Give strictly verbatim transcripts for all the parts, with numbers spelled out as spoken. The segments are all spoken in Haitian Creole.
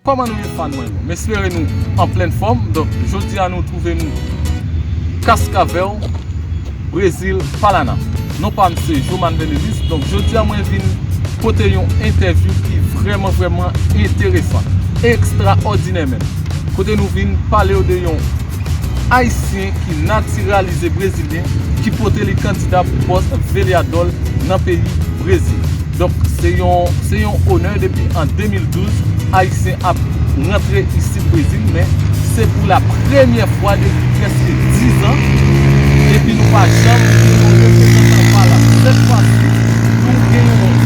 Kòman nou ye, fan mwen yo? M espere nou an plèn fòm. Donk, jodi a nou twouve nou Kaskavèl, Brezil, Palana. Non pa m se Joman Venelus. Donk, jodi a mwen vin pote yon entèvyou ki vrèman, vrèman enteresan, ekstraòdinè menm. Kote nou vin pale w de yon Ayisyen ki natiralize Brezilyen, ki pote li kandida pou pòs Vereadò nan peyi Brezil. Donk, se yon, se yon onè depi an de mil douz, Ayisyen ap rantre isit Brezil, men se pou la premyè fwa depi prèske diz an, epi nou pa janm gen yon reprezantan valab. Sèt fwa si, nou gen yon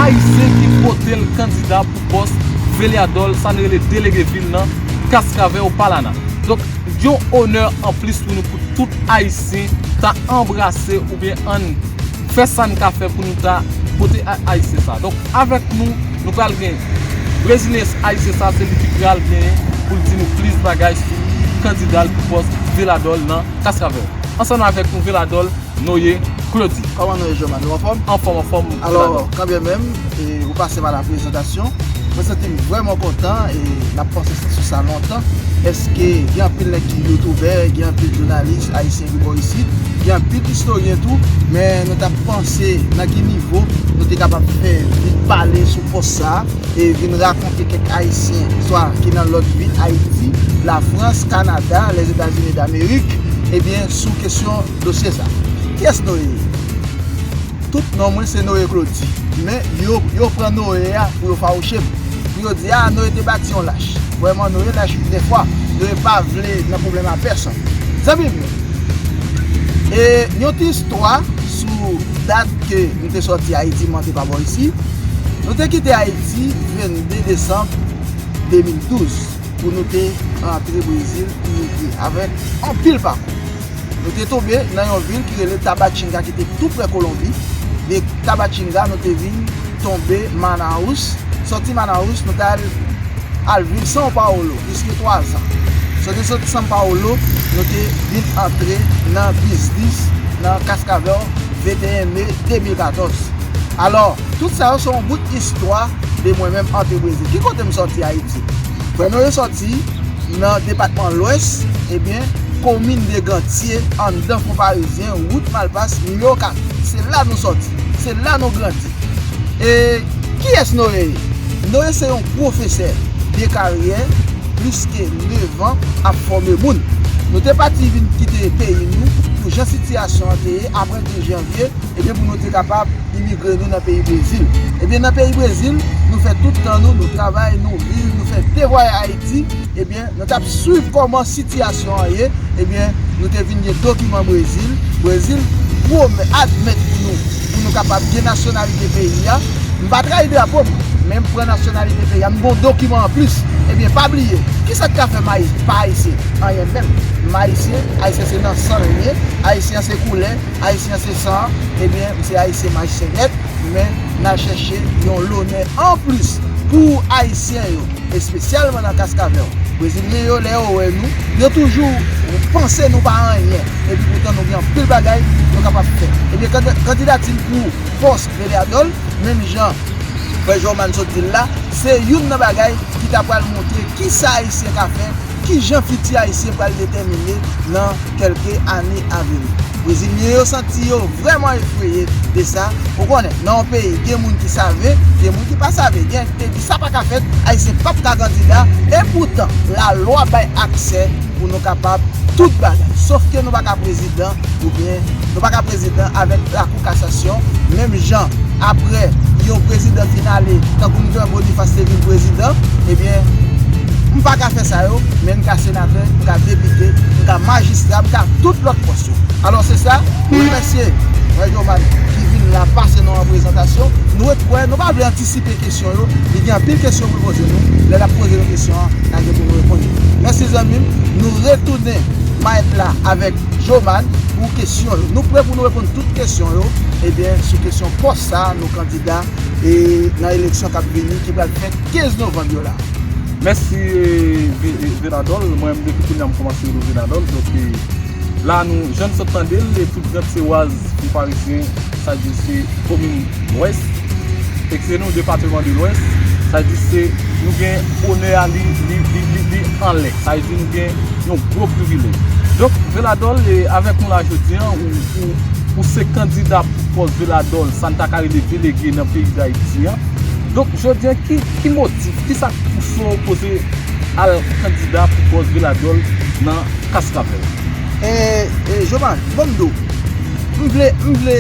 Ayisyen ki pote l kandida pou pòs Vereadò, sa n rele delege vil nan Kaskavèl Palana. Donk, yon onè anplis pou nou, pou tout Ayisyen ta anbrase oubyen ann fè sa n ka fè pou nou ta pote a-, Ayisyen sa. Donk, avèk nou, nou pral gen Brezilyen Ayisyen sa, se li ki pral genyen pou l di nou plis bagay sou kandida l pou pòs Vereadò nan Kaskavèl. Ansanm avèk nou, Vereadò Noé Claudy. Kòman nou ye, Joman? Nou anfòm? Anfòm, anfòm. Alò, kanmenm, e, ou pase pa la prezantasyon. Mwen santi m vrèman kontan e n ap panse sou sa lontan. Èske gen anpil nèg ki youtubè, gen anpil jounalis ayisyen ki bò isit, gen anpil istoryen tou, men nou t ap panse nan ki nivo nou te kapab fè vin pale sou pòs sa a e vin rakonte kèk Ayisyen, swa ki nan lòt vil Ayiti, Lafrans, Kanada, Lèzetazini Damerik, ebyen, sou kesyon dosye sa. Kiyès Noé ye? Tout non mwen se Noé Claudy. Men yo, yo pran Noé a pou yo fawouche m. Pou yo di, a, Noé te bati yon lach. Vrèman, Noé lach dèfwa. Noé pa vle nan pwoblèm a pèsonn. Zanmi m yo, e yon ti istwa sou dat ke nou te sòti Ayiti, m antre pa bò isi. Nou te kite Ayiti vennde desanm de mil douz pou nou te antre Brezil, imigre avèk anpil pakou. Nou te tonbe nan yon vil ki rele Tabatinga, ki te tou prè Kolonbi. De Tabatinga, nou te vin tonbe Manaus. Sòti Manaus, nou te al, al viv São Paulo, plis ke twa zan. Sòti, sòti São Paulo, nou te vin antre nan biznis nan Cascavel, venteyen me de mil katòz. Alò, tout sa yo se yon bout istwa de mwen menm antre Brezil. Ki kote m sòti Ayiti? Frè nou yo sòti nan depatman Lwès, ebyen, komin de Gantye, anndan Fon Parizyen, wout Malpas, nimewo kat. Se la nou sòti, se la nou grandi. E kiyès Noé ye? Noé se yon pwofesè de karyè, plis ke nèf an ap fòme moun. Nou te pati vin kite peyi nou pou jan sitiyasyon an te ye apre de janvye, ebyen, pou nou te kapab imigre nou nan peyi Brezil. Ebyen, nan peyi Brezil, nou fè tout tan nou, nou travay, nou viv, nou fè devwa Ayiti. Ebyen, nou t ap swiv kòman sitiyasyon an ye. Ebyen, nou te vin gen dokiman Brezil. Brezil pwomè-, admèt pou nou, pou nou kapab gen nasyonalite peyi a. M pa trayi drapo m, men m pran nasyonalite peyi a. M gen yon dokiman anplis. Ebyen, pa bliye, kisa k ka fè m ayi-, pa ayisyen? Anyen menm. M ayisyen, ayisyen se nan san l ye, ayisyen se koulè, ayisyen se san, ebyen, m se ayisyen, m ayisyen nèt, men n al chèche yon lonè anplis pou ayisyen yo, espesyalman nan Cascavel. Brezilyen yo, lè yo wè nou, yo toujou panse nou pa anyen, epi poutan nou gen anpil bagay nou kapab fè. Ebyen, kand-, kandidati m pou pòs Vereadò, menm jan Frè Joman sot di l la, se youn nan bagay ki ta pral montre kisa Ayisyen ka fè, kijan fiti Ayisyen pral detèmine nan kèlke ane avini. Brezilyen yo santi yo vrèman efreye de sa. Ou konnen, nan yon peyi, gen moun ki save, gen moun ki pa save, gen ki te di sa pa ka fèt, Ayisyen p ap ka kandida, e poutan, lalwa bay aksè pou nou kapab tout bagay. Sof ke nou pa ka prezidan, oubyen nou pa ka prezidan avèk Lakou Kasasyon, menm jan apre yon prezidan fin ale, tankou Mitan Boniface te vin prezidan, ebyen, m pa ka fè sa yo, men m ka senatè, m ka depite, m ka majistra, m ka tout lòt pòs yo. Alò, se sa, nou remèsye Frè Joman ki vin la pase nou an prezantasyon. Nou ret pou wè, nou pa vle antisipe kesyon yo. Li gen anpil kesyon pou l poze nou. Lè l ap poze nou kesyon an, n a gen pou nou reponn li. Mèsi, zanmi m. Nou retounen mayèt la avèk Joman pou kesyon yo. Nou prè pou nou reponn tout kesyon yo. Ebyen, sou kesyon pòs sa a, nou kandida e nan eleksyon k ap vini, ki pral fèt kenz novanm yo la. Mèsi, e, Ve-, e, Venadòl. Mwen menm, depi kounye a, m kòmanse rele w Venadòl. Donk, e, la, nou, jan n sot tande l, e tout Grande Seroise, pou Parisyen, sa di se komin Lwès. Ekskize nou, depatman de Lwès, sa di se nou gen onè a li, li, li, li, li anlè. Sa vle di nou gen yon gwo privilèj. Donk, Veladol, e, avèk nou la jodi a, ou, ou, ou se kandida pou pòs Veladol, sa n ta ka rele delege nan peyi Dayiti an. Donk, jodi a, ki, ki motif, ki sa k pouse w poze al kandida pou pòs Veladol nan Cascavelle? E, e, Joman, bon m di w, m vle, m vle,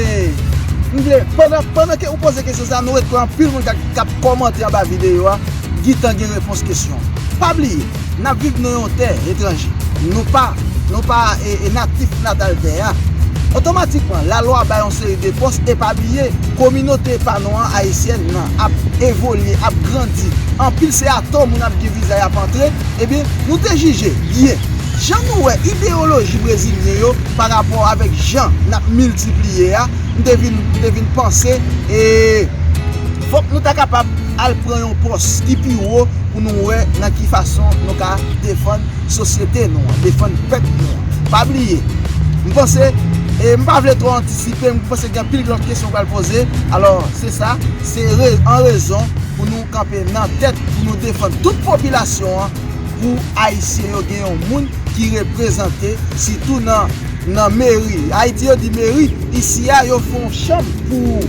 m vle, pandan, pandan ke ou poze kesyon sa, nou wè ke anpil moun k ap, k ap kòmante anba videyo a, gentan gen repons kesyon. Pa bliye, n ap viv nan yon tè etranje. Nou pa, nou pa, e, e natif natal tè a. Otomatikman, lalwa bay yon seri de pòs, e pa bliye, kominote pa nou an, ayisyèn nan, ap evolye, ap grandi. Anpil se atò moun ap gen viza y ap antre. Ebyen, nou te jije byen. Jan nou wè ideyoloji brezilyen yo pa rapò avèk jan n ap miltipliye a, m te vin, m te vin panse, e, fòk nou ta kapab al pran yon pòs ki pi wo pou nou wè nan ki fason nou ka defann sosyete nou an, defann pèp nou an. Pa bliye, m panse, e m pa vle twò antisipe, m panse gen anpil lòt kesyon pral poze. Alò, se sa, se re-, an rezon pou nou kanpe nan tèt, pou nou defann tout popilasyon an, pou Ayisyen yo gen yon moun ki reprezante, sitou nan, nan meri. Ayiti yo di meri, isi a, yo fè yon chanm pou,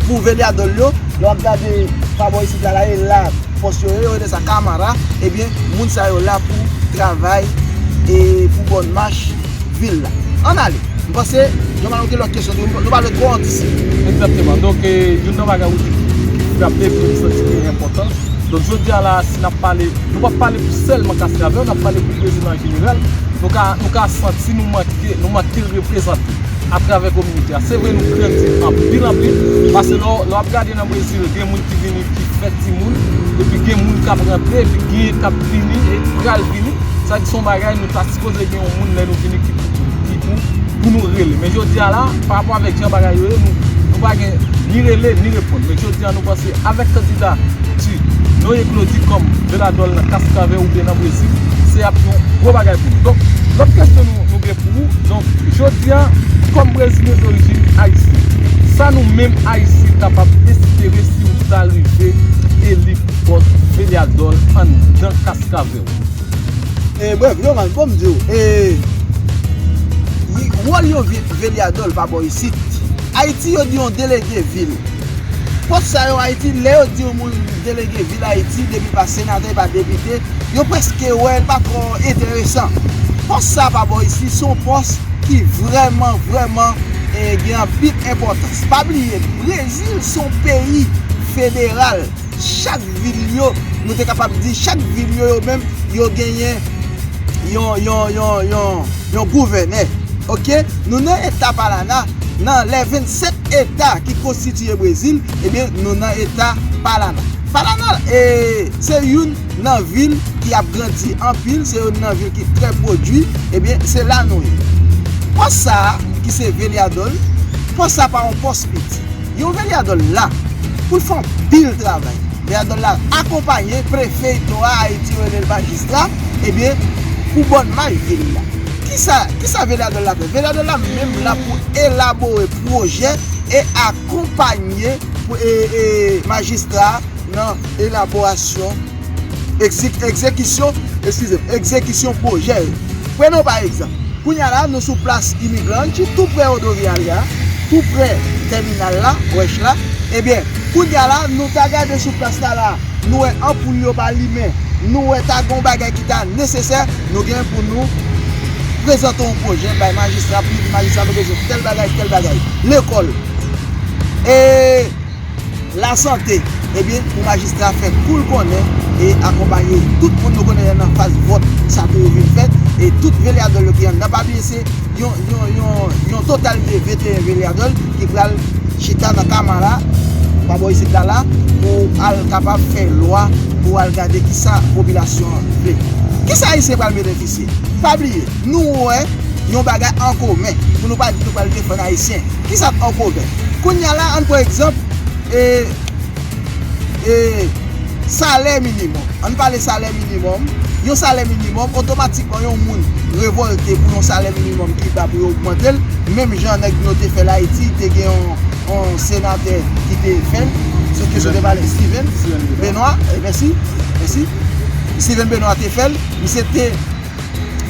pou Velyadòl yo. Lè w ap gade pa bò isit la, la, e la, pòs yo ye, yo rele sa Kamara, ebyen, moun sa yo la pou travay e pou bòn mach vil la. Ann ale. M panse, Joman, ou gen lòt kesyon tou, nou pa vle twò antisipe. Egzakteman. Donk, e, youn nan bagay ou di ki, ki frape, ki m santi ki enpòtan. Donk, jodi a la, si n ap pale, nou p ap pale pou sèlman Cascavelle, n ap pale pou Brezil an jeneral. Nou ka, nou ka santi nou manke, nou manke reprezante atravè kominote a. Se vre nou grandi anpil, anpil, paske lè w, lè w ap gade nan Brezil, gen moun ki vini, ki fè timoun, epi gen moun k ap rantre, epi gen k ap vini, e pral vini. Sa di se yon bagay nou ta sipoze gen yon moun lè nou vini ki pou, ki pou, pou nou rele. Men jodi a la, pa rapò avèk jan bagay yo ye, nou, nou pa gen ni rele, ni reponn. Men jodi a, nou panse avèk kandida ti Noé Claudy kòm Velyadòl nan Cascavelle oubyen nan Brezil, se ap yon gwo bagay pou nou. Donk, lòt kesyon nou, nou gen pou ou. Donk, jodi a, kòm Brezilyen dorijin ayisyen, sa nou menm Ayisyen kapab espere si w ta rive eli pou pòs Velyadòl anndan Cascavelle? E, brèf, Joman, bon m di w, e, wi, wòl yo vi-, Velyadòl pa bò isit. Ayiti, yo di yon delege vil. Pòs sa yo Ayiti, lè yo di yon moun delege vil Ayiti, depi pa senatè, pa depite, yo prèske wè l pa twò enteresan. Pòs sa pa bò isi, se yon pòs ki vrèman, vrèman, e, gen anpil enpòtans. Pa bliye, Brezil se yon peyi federal. Chak vil yo, nou te kapab di, chak vil yo, yo menm, yo genyen yon, yon, yon, yon, yon gouvènè. Oke? Nou nan eta Palana, nan lè vennsèt eta ki konstitiye Brezil, ebyen, nou nan eta Palana. Palana, e, se youn nan vil ki ap grandi anpil, se youn nan vil ki trè pwodui, ebyen, se la nou ye. Pòs sa a, ki se Velyadòl, pòs sa pa yon pòs piti. Yon Velyadòl la pou l fè anpil travay. Velyadòl la akonpaye prefe, ito a, Ayiti yo rele l majistra, ebyen, pou bòn mach vil la. Kisa, kisa Velyadòl la fè? Velyadòl la menm la pou elabore pwojè e akonpaye, e, e, majistra a nan elaborasyon, egze-, egzekisyon, eskize m, egzekisyon pwojè yo. Prenons pa egzanp, kounye a la, nou sou plas Imigranti, tou prè Rodoviaria, tou prè tèminal la, wèch la. Ebyen, kounye a la, nou ta gade sou plas la la, nou wè anpoul yo pa limen, nou wè ta gen yon bagay ki ta nesesè, nou gen pou nou prezante yon pwojè bay majistra, pou nou di majistra, nou bezwen tèl bagay, tèl bagay. Lekòl. E lasante, ebyen, pou majistra fè kou l konnen e akonpaye tout moun nou konnen nan faz vòt, sa tou yo vin fèt, e tout Velyadòl yo ki anndan. Pa bliye se yon, yon, yon, yon total de venteyen Velyadòl ki pral chita nan Kamara, pa bò isit la la, pou al kapab fè lwa, pou al gade kisa popilasyon an vle. Kisa Ayisyen pral benefisye? Pa bliye, nou wè yon bagay an komen, pou nou pa di nou pral defann Ayisyen. Kisa k an komen? Kounye a la, ann pran egzanp, e, e, salè minimòm. Ann pale salè minimòm. Yon salè minimòm, otomatikman, yon moun revòlte pou yon salè minimòm ki ba pou yo ogmante l. Menm jan nèg nou te fè l Ayiti, te gen yon, yon senatè ki te fè l. Se Kesyon te pale Steven Benoît, eh, mèsi, mèsi. Steven Benoît te fè l, misye te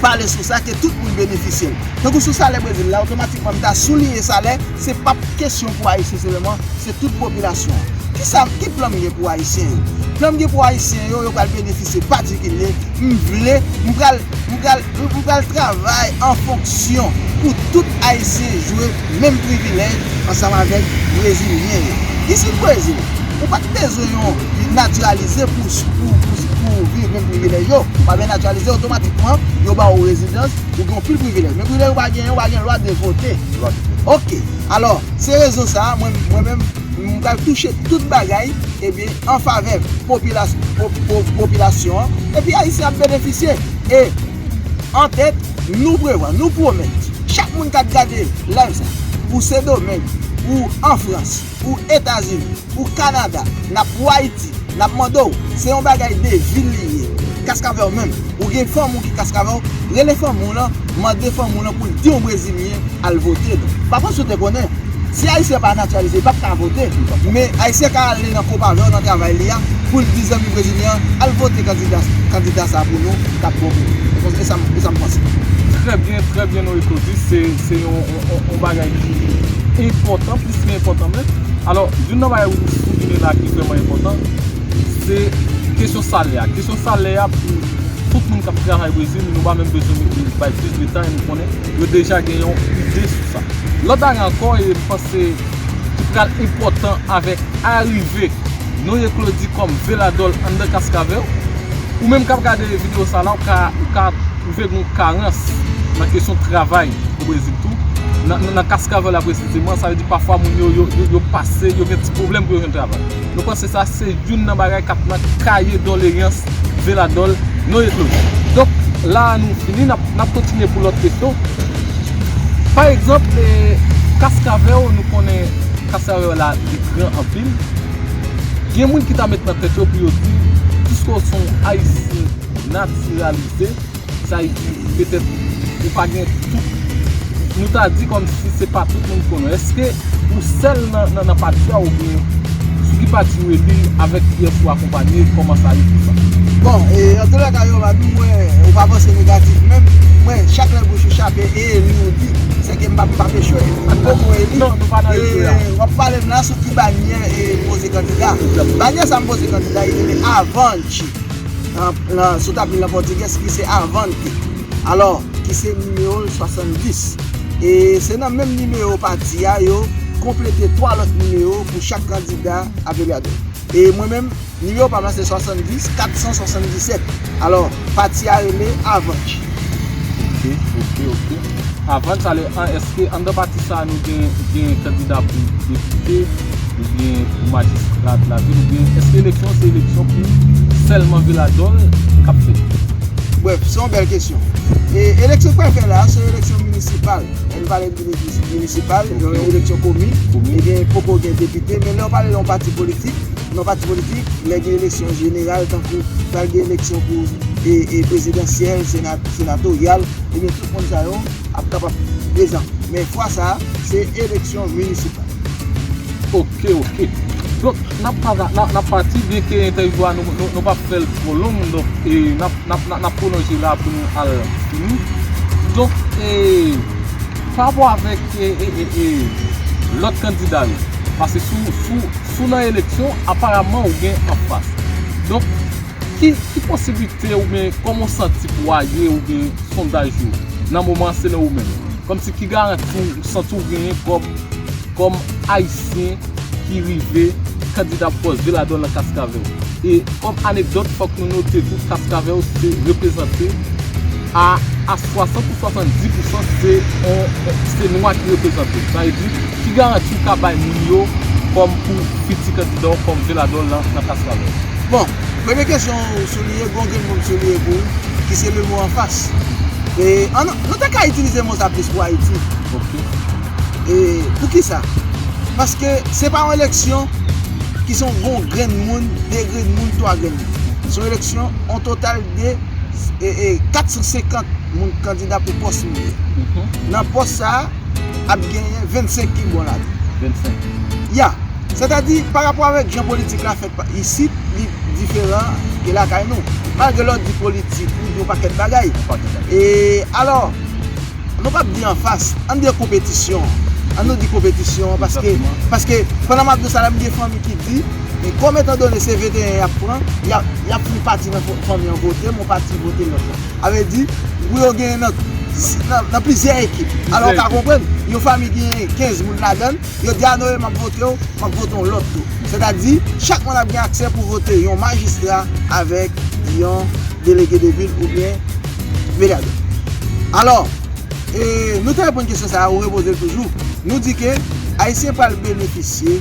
pale sou sa ke tout moun benefisye l. Tankou sou salè Brezil la, otomatikman m ta souliye salè, se p ap kesyon pou Ayisyen sèlman, se tout popilasyon an. Kisa, ki plan m gen pou Ayisyen yo? Plan m gen pou Ayisyen yo, yo pral benefisye patikilye. M vle, m pral, m pral, m pral travay an fonksyon pou tout Ayisyen jwe menm privilèj ansanm avèk Brezilyen yo. Isit Brezil, ou pa t bezwen yon natiralize pou, pou, pou, pou viv menm privilèj yo. Ou pa bezwen natiralize, otomatikman, yo ba w rezidans, ou gen anpil privilèj. Men privilèj ou pa genyen, ou pa gen lwa de vote. Oke. Alò, se rezon sa a, mwen, mwen menm, m pral touche tout bagay, ebyen, an favè popilas-, po-, po-, popilasyon an, epi Ayisyen ap benefisye. E, antèt, nou prevwa, nou pwomèt, chak moun k ap gade live sa, ou Sendomeng, ou an Frans, ou Etazini, ou Kanada, n ap, ou Ayiti, n ap mande w, se yon bagay de vil li ye. Kaskavèw menm, ou gen fanmi w ki Kaskavèw, rele fanmi w lan, mande fanmi w lan pou l di yon Brezilyen al vote nou. Pa panse w te konnen, si Ayisyen pa natiralize, li p ap ka vote. Men Ayisyen ka ale nan kòp avè w nan travay li a, pou l di zanmi Brezilyen an, al vote kandida, kandida sa a pou nou, k ap bon pou nou. E konsa, e sa m, e sa m panse. Trè byen, trè byen, Noé Claudy. Se, se yon, yon, yon, yon bagay ki enpòtan, plis ki enpòtan menm. Alò, youn nan bagay ou souliye la ki vrèman enpòtan, se kesyon salè a. Kesyon salè a pou tout moun k ap travay Brezil, nou pa menm bezwen mete bay plis detay, nou konnen yo deja gen yon ide sou sa. Lòt bagay ankò, e m panse ki pral enpòtan avèk arive Noé Claudy kòm Veladòl anndan Kaskavèw, ou menm k ap gade videyo sa la, ou ka, ou ka twouve gen yon karans nan kesyon travay o Brezil tou. Nan, nan, nan Kaskavèl la presizeman, sa vle di pafwa moun yo, yo, yo, yo pase, yo gen ti pwoblèm pou yo jwenn travay. Nou panse sa se youn nan bagay k ap nan kaye doleyans Veladòl Noé Claudy. Donk, la a nou fini, n ap, n ap kontinye pou lòt kesyon. Pa egzanp, e, Kaskavèl, nou konnen Kaskavèl la, li gran anpil. Gen moun ki ta met nan tèt yo pou yo di, piske w se yon Ayisyen natiralize, sa vle di, petèt, ou pa gen tout, nou ta di kòmsi se pa tout moun ki konnen w. Èske ou sèl nan, nan, nan pati a oubyen sou ki pati ou eli, avèk kiyès ou akonpanye, kòman sa ye pou sa? Bon, e, antoulèka, Yomami, mwen, ou pa panse negatif menm, mwen, chak lè bouch ou chape, e eli ou di, sèke m p ap, m p ap echwe, m poko eli. Non, nou pa nan echwe a. E, w ap pale m la sou ki banyè e poze kandida. Banyè sa m poze kandida, e rele Avante. Nan, nan, sou tabli nan pòtigè, ki se Avante. Alò, ki se nimewo l swasanndis. E se nan menm nimewo pati a, yo konplete twa lòt nimewo pou chak kandida a Veladòl. E mwen menm, nimewo pa m lan se swasanndis, kat san swasanndisèt. Alò, pati a rele Avante. Ok, ok, ok. Avante, sa vle, an, èske anndan pati sa a nou gen, gen kandida pou depite, oubyen pou majistra de lavil, oubyen èske eleksyon se eleksyon pou sèlman Veladòl k ap fèt? Brèf, se yon bèl kesyon. E eleksyon k pral fèt la, se yon eleksyon minisipal. Lè n pale de minisipal, ok, yon eleksyon komin, komin, ebyen, poko gen depite, men lè w pale de yon pati politik, nan pati politik, lè gen eleksyon jeneral, tankou pral gen eleksyon pou, e, e, prezidansyèl, sena-, senatoryal, ebyen, tout moun sa yo ap kapab prezan. Men fwa sa a, se eleksyon minisipal. Ok, ok. Donk, n ap pa-, n ap, n ap pati, byenke entèvyou a, nou, nou, nou p ap fè l twò long, donk, e, n ap, n ap, n ap, n ap pwolonje la pou nou al fini. Donk, e, pa rapò avèk, e, e, e, e, lòt kandida yo, paske sou, sou, sou nan eleksyon, aparamman ou gen anfas. Donk, ki, ki posiblite oubyen kòman w santi pou aye oubyen sondaj yo nan moman an selon ou menm? Kòmsi ki garanti w santi w genyen kòm, kòm Ayisyen ki rive kandida pou pòs Veladòl nan Kaskavèl? E kòm anekdòt, fòk nou note tou Kaskavèl se reprezante a, a swasant pou swasanndis pousan se on, se nwa ki reprezante. Sa vle di, ki garanti w ka bay moun yo kòm pou fiti kandida w kòm Veladòl nan, nan Kaskavèl? Bon, premye kesyon ou souliye, gen yon grenn mo m souliye pou ou, ki se le mo anfas. E, an, nou te ka itilize mo sa plis pou Ayiti. Ok. E, poukisa? Paske se pa yon eleksyon ki se yon grenn moun, de grenn moun, twa grenn moun. Se yon eleksyon, yon total de, e, e, kat san senkant moun kandida pou pòs moun yo. Mhm. Nan pòs sa a, ap genyen vennsenk ki bon ladan. Vennsenk. Ya. Sètadi, pa rapò avèk jan politik la fèt pa- isit, li diferan ke lakay nou. Malgre lè w di politik, ou di yon pakèt bagay. E alò, nou p ap di anfas, ann di konpetisyon. Ann nou di konpetisyon, paske, paske pandan m ap di sa la, m gen fanmi ki di, e kòm etandone se venteyen y ap pran, y ap, y ap fin pati nan fo- fanmi an vote, men yon pati vote lòt la. Sa vle di, pou yo genyen nan, nan, nan plizyè ekip. Alò, ou ka konprann, yon fanmi genyen kenz moun ladan l, yo di, "A, Noye, m ap vote w, m ap vote yon lòt tou." Sètadi, chak moun ap gen aksè pou vote yon majistra avèk yon delege de vil oubyen veladè. Alò, e, nou te reponn kesyon sa a, ou repoze l toujou. Nou di ke Ayisyen pral benefisye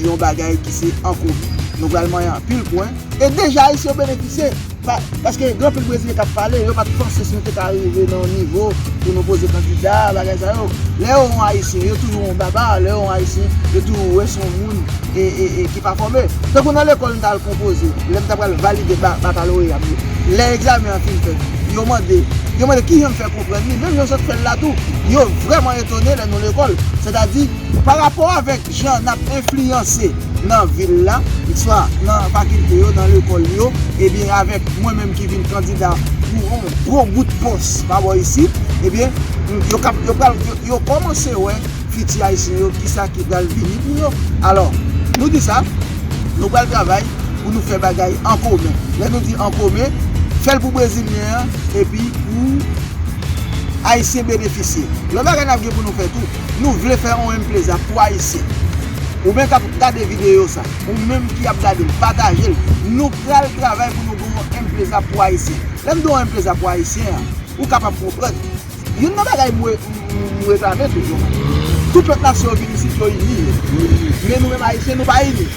yon bagay ki se an komen. Nou pral manyen anpil pwen. E deja, Ayisyen yo benefisye. Pa- paske gen anpil Brezilyen k ap pale, yo pa t panse si nou te ka rive nan yon nivo pou nou poze kandida, bagay sa yo. Lè yo wè yon Ayisyen, yo toujou wè yon baba, lè yo wè yon Ayisyen, yo toujou wè se yon moun e, e, e, ki pa fòme. Tankou nan lekòl m t al konpoze, lè m t ap pral valide ba- bakaloreya m yo, lè egzamen an fin fèt, yo mande, yo mande kijan m fè konprann li, menm jan zòt fè l la tou. Yo vrèman etone lè nou lekòl. Sètadi, pa rapò avèk jan n ap enfliyanse nan vil la, swa nan fakilte yo, nan lekòl yo, ebyen, avèk mwen menm ki vin kandida pou yon gwo bout pòs pa bò isit, ebyen, yo, kap- yo pral, yo, yo kòmanse wè fiti Ayisyen yo, kisa ki pral vini pou yo. Alò, nou di sa, nou pral travay pou nou fè bagay an komen. Lè nou di an komen, fè l pou Brezilyen an, epi pou Ayisyen benefisye. Lòt bagay n ap gen pou nou fè tou, nou vle fè yon empreza pou Ayisyen. Ou menm k ap gade videyo sa, ou menm ki ap gade l, pataje l. Nou pral travay pou nou gen yon empreza pou Ayisyen. Lè m di yon empreza pou Ayisyen an, ou kapab konprann. Youn nan bagay m re- m reklame toujou. Tout lòt nasyon yo vin isit, yo ini. Men nou menm Ayisyen, nou pa ini.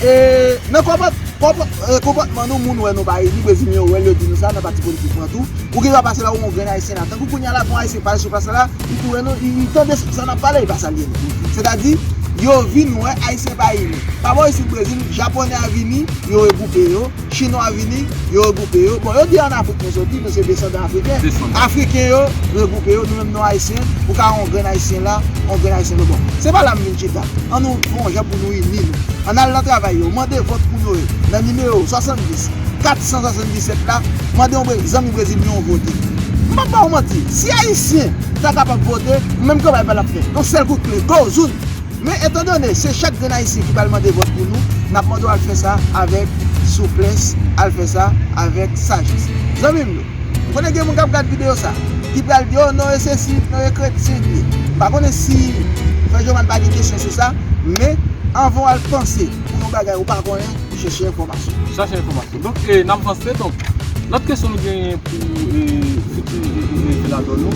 E nan konpòt- konpòt- e, konpòtman nou, moun wè nou pa ini, Brezilyen yo wè l, yo di nou sa nan pati politik mwen tou. Ou gen dwa pase la, ou wè yon grenn Ayisyen la. Tankou kounye a la, gon Ayisyen pale sou plas la, li tou wè nou, li, li tande sa n ap pale, li pa salye nou. Sètadi, yo vin wè Ayisyen pa ini. Pa bò isit Brezil, Japonè a vini, yo regwoupe yo, Chinwa a vini, yo regwoupe yo. Bon, yo di an Afrik nou soti, nou se desandan Afriken. Desandan. Afriken yo regwoupe yo, nou menm nou Ayisyen, ou ka wè yon grenn Ayisyen la, yon grenn Ayisyen la. Bon, se pa la m vin chita. Ann nou fè yon jan pou nou ini nou. Ann al nan travay yo, mande vòt pou Noye, nan nimewo swasanndis, kat san swasanndisèt la, mande yon bre- zanmi Brezilyen yon vote. M p ap ba w manti, si Ayisyen ta kapab vote, menm kanpay pa l ap fè. Yon sèl kout kle, go, zoun! Men etandone se chak grenn Ayisyen ki pral mande vòt pou nou, n ap mande w al fè sa avèk souplès, al fè sa avèk sajès. Zanmi m yo, m konnen gen moun k ap gad videyo sa, ki pral di, "O, Noye sesi, Noye kredi, se vre." M pa konnen si Frè Joman pa gen kesyon sou sa, men anvan w al panse pou yon bagay ou pa konnen, chèche enfòmasyon. Chache enfòmasyon. Donk, e, n ap vanse. Donk, lòt kesyon nou genyen pou, e, fiti, e, e, reveladò nou,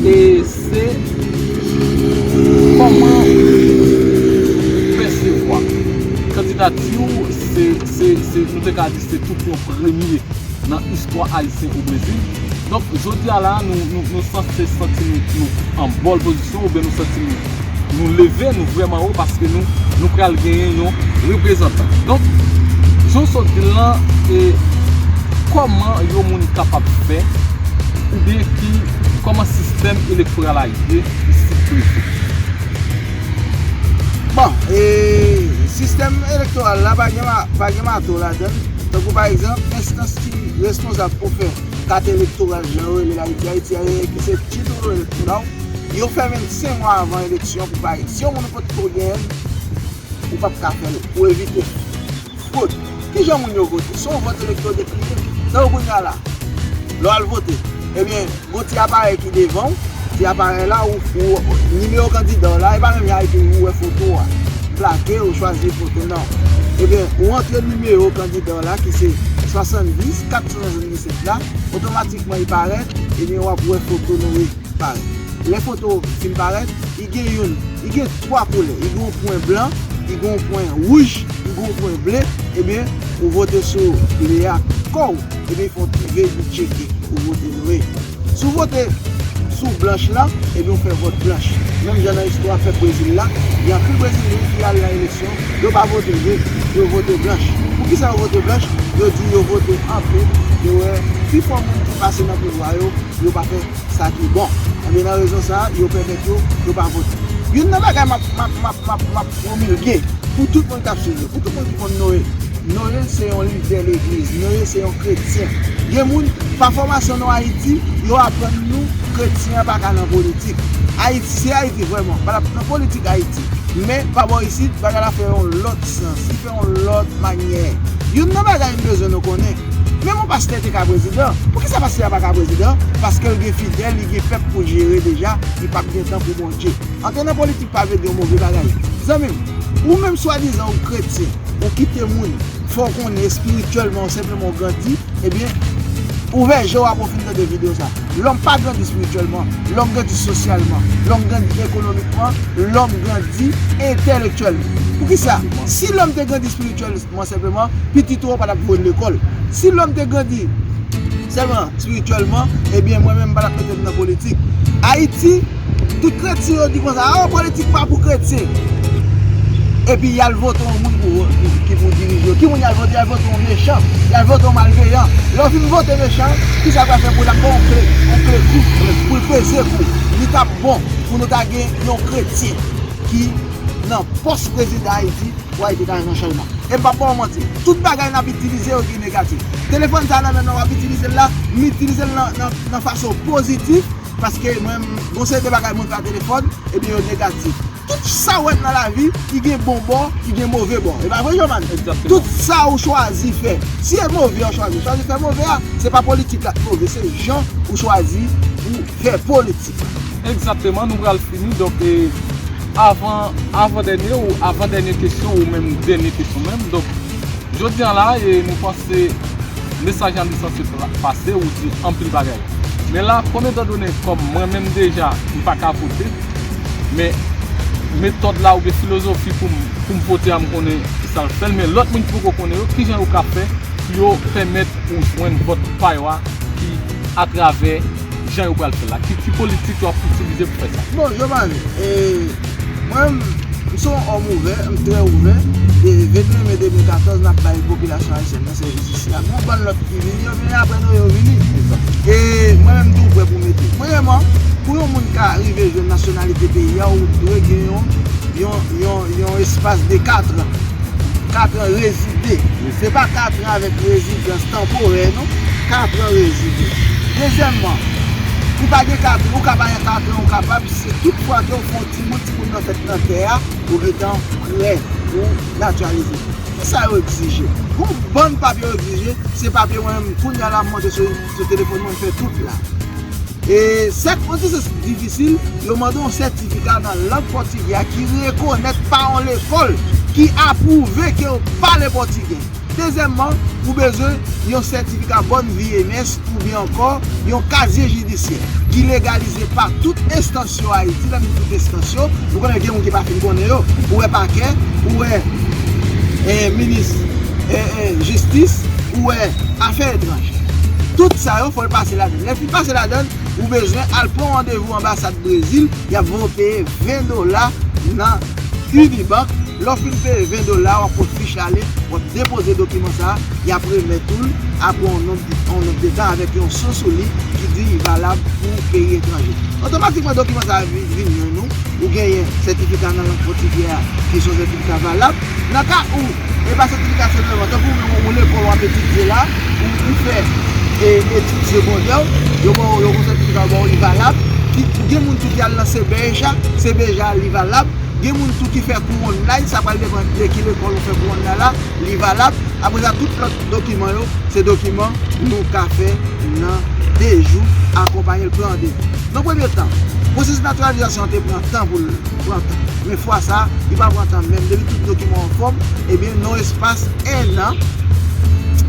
e se kòman ou pèsevwa kandidati w, se, se, se, nou te ka di se tout yon premye nan istwa ayisyen o Brezil. Donk, jodi a la, nou, nou, nou sanse santi nou, nou an bòl pozisyon, oubyen nou santi nou, nou leve, nou vrèman wo, paske nou, nou pral genyen yon reprezantan. Donk, jan w sot di l lan, e, kòman yon moun kapab fè, oubyen ki, kòman sistèm elektoral la ye isit Brezil? Bon, e, sistèm elektoral la pa gen ma- pa gen mato ladan l. Tankou pa egzanp, enstans ki responsab pou fè kat elektoral, jan yo rele l Ayiti, Ayiti, e, ki se Tito Royal Kunal, yo fèmen l senk mwa avan eleksyon pou parèt. Si yon moun potko genyen l, ou p ap ka fè l, ou evite l. Fwod. Kijan moun yo vote? Se yon vòt elektwoniklike. Tankou kounye a la, lè w al vote, ebyen, gon ti aparèy ki devan w, ti aparèy la, ou, ou, nimewo kandida w la, e pa menm jan Ayiti ou wè foto a plake, ou chwazi foto, non. Ebyen, ou antre nimewo kandida w la, ki se swasanndis, kat san swasanndisèt la, otomatikman li parèt, ebyen, w ap wè foto nou parèt. Lè foto fin parèt, li gen youn, li gen twa koulè. Li gen yon pwen blan, li gen yon pwen wouj, li gen yon pwen ble. Ebyen, ou vote sou ble a kò w. Ebyen, fè yon ti V, li tcheke, ou vote Noye. Si w vote sou blanch la, ebyen, ou fè vòt blanch. Menm jan nan istwa pèp Brezil la, gen anpil Brezilyen ki al nan eleksyon, yo pa vote vre, yo vote blanch. Poukisa yo vote blanch? Yo di yo vote anpe, yo wè pifò moun ki pase nan pouvwa yo, yo pa fè sa ki bon. Ebyen, nan rezon sa a, yo pèmèt yo, yo pa vote. Youn nan bagay m ap, m ap, m ap, m ap, m ap pwomilge pou tout moun k ap swiv yo, pou tout moun ki konn Noye. Noye se yon lidè legliz, Noye se yon kretyen. Gen moun, pa fòmasyon nou Ayiti, yo aprann nou kretyen an pa ka nan politik. Ayiti, se Ayiti vrèman, pa nan politik Ayiti. Men, pa bò isit, bagay la fè yon lòt sans, li fè yon lòt manyè. Youn nan bagay m bezwen nou konnen, menm yon pastè te ka prezidan. Poukisa pastè a pa ka prezidan? Paske l gen fidèl, li gen pèp pou l jere deja, li p ap gen tan pou Bondye. Antre nan politik pa vle di yon move bagay. Zanmi m, ou menm swadizan ou kretyen, ou kite moun fè w konnen espirityèlman ou senpleman ou grandi, ebyen, ouvè je w apre w fin tande videyo sa. Lòm pa grandi espirityèlman, lòm grandi sosyalman, lòm grandi ekonomikman, lòm grandi entèlektyèlman. Poukisa? Si lòm te grandi espirityèlman senpleman, pitit ou an pa t ap voye l lekòl. Si lòm te grandi sèlman espirityèlman, ebyen, mwen menm, m pa t ap mete m nan politik. Ayiti, tout kretyen yo di konsa, "O, politik pa pou kretyen." Epi y al vote yon moun pou, pou, ki pou dirije yo. Ki moun y al vote? Y al vote yon mechan, y al vote yon malveyan. Lè w fin vote mechan, kisa l pral fè pou l? L ap ba w yon kle, yon kle kou, pou l peze kou. Li t ap bon pou nou ta gen yon kretyen ki nan pòs prezidan Ayiti, pou Ayiti ta nan chanjman. E m p ap ba w manti, tout bagay n ap itilize yo ki negatif. Telefòn sa nan men nou, w ap itilize l la, m itilize l nan, nan, nan fason pozitif, paske mwen, m, gon seri de bagay mwen fè a telefòn, ebyen yo negatif. Tout sa w wè nan lavi, ki gen bon bò, ki gen move bò. E pa vre, Joman? Egzakteman. Tout sa ou chwazi fè. Si e move ou chwazi, chwazi fè move a, se pa politik la ki move, se jan ou chwazi pou fè politik. Egzakteman, nou pral fini. Donk, e, avan, avan dènye ou avan dènye kesyon, ou menm dènye kesyon menm. Donk, jodi a la, e, nou panse mesaj la li sanse pa-, pase, ou di anpil bagay. Men la, kòm etandone, kòm mwen menm deja, m pa ka vote, men metòd la oubyen filozofi pou m, pou m vote a, m konnen ki sa l fè l, men lòt moun ki poko konnen yo, kijan yo ka fè pou yo pèmèt ou jwenn vòt pa yo a ki atravè jan yo pral fè l la? Ki, ki politik yo ap itilize pou fè sa? Bon, Joman, e, mwen, m se yon òm ouvè, m trè ouvè. E vennde me de mil katòz, n ap bay popilasyon ayisyèn nan sèvis isi a. Gen yon bann lòt ki vini, yo vini apre nou, yo vini. E mwen menm tou, m prè pou mete. Premyèman, pou yon moun ka rive jwenn nasyonalite peyi a, ou dwe gen yon, yon, yon, yon espas de katran. Katran rezide. Se pa katran avèk rezidans tanporè, non. Katran rezide. Dezyèmman, ou pa gen katran, ou ka pa gen katran, ou kapab, si tout fwa ke w fè yon timoun, timoun nan fèt nan tè a, ou gentan prè pou natiralize. Kisa yo egzije? Gon bann papye yo egzije, se papye mwen menm, kounye a la, m monte sou, sou telefòn mwen, m fè tout la. E sèt, yon ti sèt difisil, yo mande yon sètifika nan lang pòtigè a ki rekonèt pa yon lekòl ki apwouve ke w pale pòtigè. Dezyèmman, ou bezwen yon sètifika Bonne Vie, M S, oubyen ankò yon kazye jidisyè ki legalize pa tout enstans yo Ayiti. Lè m di tout enstans yo, nou konnen gen moun ki pa fin konnen yo. Ou wè pakè, ou wè, eh, minis, eh, eh, jistis, ou wè afè etranjè. Tout sa yo, fò l pase ladann. Lè l fin pase ladann, ou bezwen al pran yon randevou anbasad Brezil, y ap voye w peye ven dola nan Unibank. Lè w fin peye ven dola, w ap pot fich la ale, w ap depoze dokiman sa a, y ap remèt ou l apre yon nonb, yon nonb de tan avèk yon sou sou li ki di li valab pou peyi etranje. Otomatikman, dokiman sa a vi-, vin jwenn ou. Ou genyen sètifika nan lang pòtigè a, ki se yon sètifika valab. Nan ka ou, e pa sètifika senpleman, tankou ou, ou lekòl w ap etidye la, ou, ou fè, e, etid segondè, yo ba w, yo ba w sètifika, yo ba w li valab, ki, gen moun tou ki al nan C B J A, C B J A li valab, gen moun tou ki fè kou online, sa pral depann de ki lekòl ou fè kou online la, li valab. Apre sa, tout lòt dokiman yo, se dokiman nou ka fè nan de jou, akonpaye l, pran randevou. Nan premye tan, pwosesis natiralizasyon an te pran tan pou l pran tan. Men fwa sa a, li pa pran tan menm. Depi tout dokiman anfòm, ebyen, nan espas en an,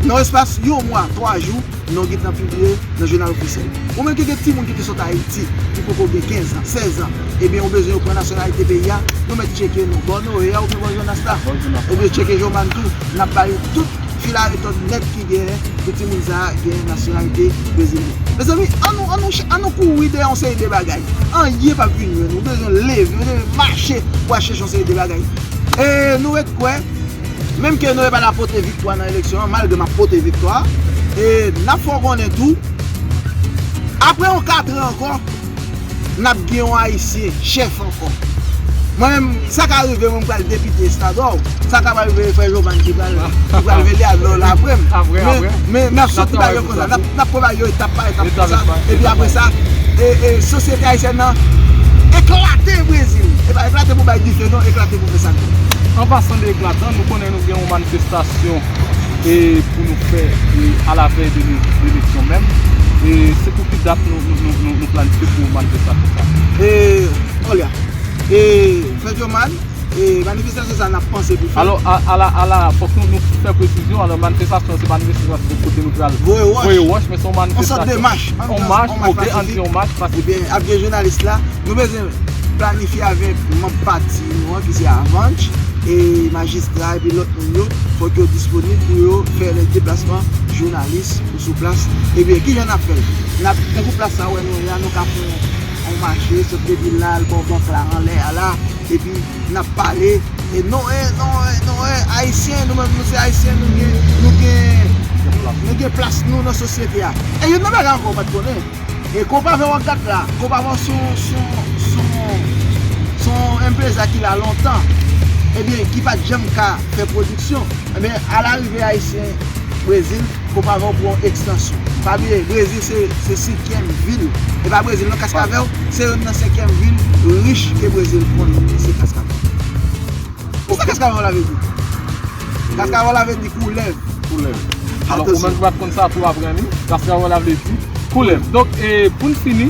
nan espas yon mwa, twa jou, non w gentan pibliye nan jounal ofisyèl. Ou menm ki gen timoun ki te sot Ayiti, ki poko gen kenz an, sèz an, ebyen, ou bezwen yo pran nasyonalite peyi a, nou mèt tcheke non Bòno, Eya oubyen Bò Jonas la. Bò Jonas la. Oubyen tcheke Joman tou, n ap ba yo tout fil a retòd nèt ki genyen pou timoun sa a gen nasyonalite brezilyen. Mezanmi, an nou, an nou, ch-, an nou kouri dèyè yon seri de bagay. Anyen p ap vin jwenn nou. Nou bezwen leve, nou bezwen mache pou al chèche yon seri de bagay. E nou ret kwè, menm ke Noye pa ta pote viktwa nan eleksyon an, malgre m ap pote viktwa, e n ap fè w konnen tou, apre yon katran ankò, n ap gen yon Ayisyen chèf ankò. Mwen menm, sa ka rive mwen pral depite Estadò, sa ka rive frè Jovan ki pral, ki pral vele a lò l apre m. Men, men n ap sot travay konsa, n ap, n ap travay yo etap pa etap konsa, epi apre sa, e, e, sosyete ayisyèn nan eklate Brezil. E pa eklate pou bay dife non, eklate pou fè sa n vle. An pasan de eklatan, nou konnen nou gen yon manifestasyon e pou nou fè e alavèy de eleksyon menm. E se pou ki dat nou, nou, nou, nou, nou planifye pou manifestasyon sa? E, Olya, e, frè Joman, e manifestasyon sa n ap panse pou fè. Alò, a, ala, ala, fòk nou, nou fè presizyon. Alò, manifestasyon, se pa manifestasyon kote nou pral voye wòch, men se yon manifestasyon. On sòt de mach, on mach, on mach pasifik. Ebyen, ap gen jounalis la, nou bezwen planifye avèk manm pati nou an ki se Avanch, e majistra epi lòt moun yo, fòk yo disponib pou yo fè lè deplasman jounalis pou sou plas. Ebyen, kijan n ap fè l? N ap, tankou plas sa wè nou ye a, nou ka fè yon, yon mache, sot depi la, al bò bank la, anlè a la, epi n ap pale, e non, e non, e non, e Ayisyen, nou menm nou se Ayisyen, nou gen, nou gen, nou gen plas nou nan sosyete a. E youn nan bagay ankò ou pa t konnen, e Konpavè w ap gad la, Konpavè se yon, se yon, se yon, se yon enpreza ki la lontan, ebyen, ki pa t janm ka fè pwodiksyon. Ebyen, alarive Ayisyen Brezil, Konpavè pran yon ekstansyon. Pa bliye, Brezil se, se senkyèm vil. E pa Brezil non, Kaskavèl se youn nan senkyèm vil rich ke Brezil konnen, se Kaskavèl. Kisa Kaskavèl la vle di? Kaskavèl la vle di koulèv. Koulèv. Alò, ou menm ki pa t konn sa tou, aprann li. Kaskavèl la vle di koulèv. Donk, e, pou n fini,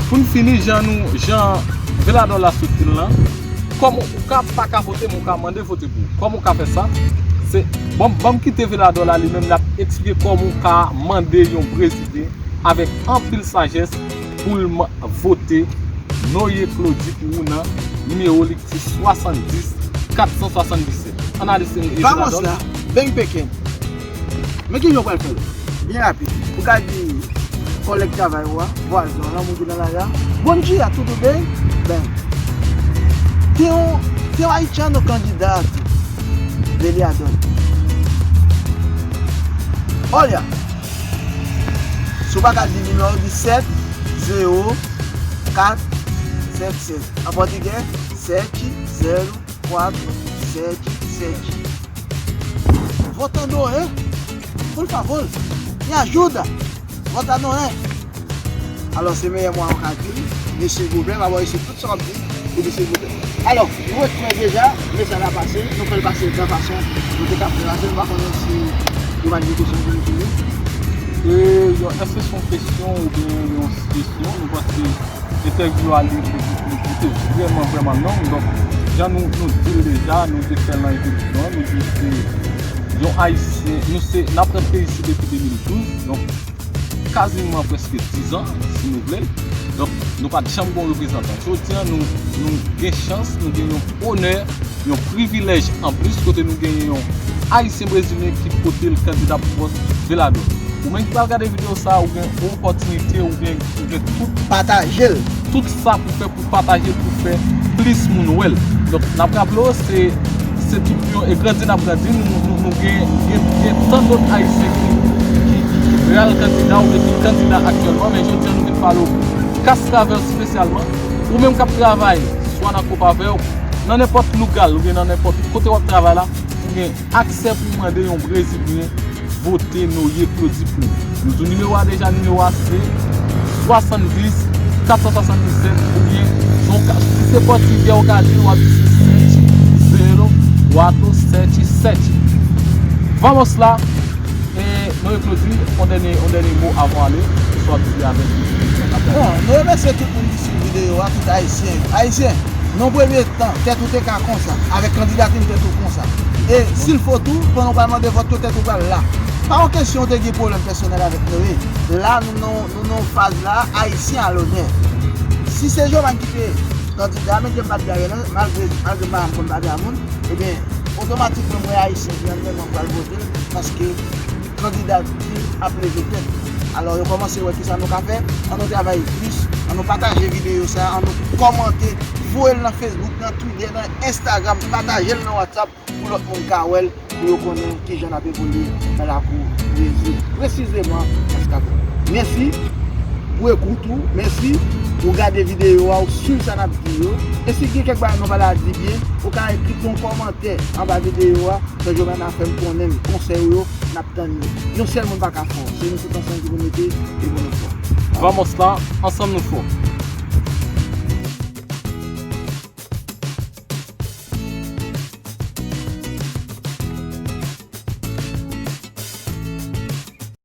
pou n fini, jan nou, jan Veladò la sot di l lan, kòm ou ka pa ka vote, men ou ka mande vote pou ou. Kòman ou ka fè sa? Se, ban m, ban m kite Veladò la li menm, l ap eksplike kòman ou ka mande yon Brezilyen avèk anpil sajès pou l ma-, vote Noye Claudy pou ou nan nimewo li ki se swasanndis kat san swasanndisèt. Ann ale se Veladò. Vamos la, bang peken. Men kijan w pral fè l? Byen rapid. Ou ka di kòlèg travay ou a, vwazen w lan, moun ki nan lari a, "Bom dia, tudo bem?" Ben, tem um, tem um haitiano candidato, vereador. Olha, se w pa ka di nimewo, di sèt zewo kat sèt sèt. An pòtigè, sete zero quatro sete sete. Vota no, eh? Por favor, me ajuda. Vota no, eh? Alò, se meyè mwa an ka di, mesye Gouvè, pa bò isi tout sa w ap di, ou di se Gouvè. Alò, nou wè klè deja, mesaj la pase, nou fè l pase nan fason nou te ka fè l pase, nou pa konnen si yo pa gen kesyon pou nou poze. E, yo, èske se yon kesyon oubyen yon sijesyon? Nou panse entèvyou a li, li, li, li te vrèman, vrèman long. Donk, jan nou, nou di l deja, nou te fè l nan entwodiksyon an, nou di se yon Ayisyen, nou se, n ap rete isit depi de mil douz, donk, kaziman prèske diz an, si nou vle l. Donk, nou pa t janm gen yon reprezantan. Jodi a, nou, nou gen chans, nou gen yon onè, yon privilèj anplis, kote nou genyen yon Ayisyen brezilyen ki pote l kandida pou pòs Veladò. Ou menm ki pral gade videyo sa a, ou gen opòtinite, ou gen, ou gen tout, pataje l, tout sa pou fè, pou pataje l, pou fè plis moun wè l. Donk, n ap raple w, se, se tout yon, e grandi n ap grandi, nou, nou, nou gen, gen, gen tan dòt Ayisyen ki, ki, ki, ki pral kandida oubyen ki kandida aktyèlman, men jodi a nou vin pale w pou Kaskavèl espesyalman. Ou menm k ap travay, swa nan Konpavè, nan nenpòt lougal oubyen nan nenpòt kote w ap travay la, ou gen aksè pou w mande yon brezilyen vote Noye Claudy pou ou. Nou di w nimewo a deja, nimewo a se swasanndis kat san swasanndisèt, oubyen si w ka, si se pòtigè w ka di, w ap di se sete zero quatro sete sete. Vamos lá! E Noye Claudy, yon dènye, yon dènye mo avan w ale, sa w ap di avèk. Bon, nou remèsye tout moun ki swiv videyo a, tout Ayisyen. Ayisyen, nan premye tan, tèt ou te ka konsa, avèk kandidati m tèt ou konsa. E, silfo tou, pandan w pral mande vòt yo, tèt ou pral la. Pa yon kesyon w te gen pwoblèm pèsonèl avèk Noye. La, nou nan, nou nan yon faz la, Ayisyen alonè. Si se Jovan ki te kandida, men ke m pa t gade la, malgre, malgre m pa janm konn pale a moun, ebyen, otomatikman, m wè Ayisyen ki anndan m pral vote l, paske kandida ki ap leve tèt. Alò, yo kòmanse wè kisa nou ka fè. An nou travay plis, an nou pataje videyo sa, an nou kòmante, voye l nan Facebook, nan Twitter, nan Instagram, pataje l nan WhatsApp pou lòt moun ka wè l, pou yo konnen kijan n ap evolye nan lakou Brezil. Presizeman, Kaskavèl. Mèsi pou ekout ou, mèsi Ou gade videyo a, ou swiv sa n ap di yo. E si gen kèk bagay nou pa ta di byen, ou ka ekri yon kòmantè anba videyo a. Sè Jovenna fè m konnen l, konsèy ou yo, n ap tann yo. Yon sèl moun pa ka fè w. Se nou tout ansanm ki pou mete e pou nou fò. Vamos la, ansanm nou fò.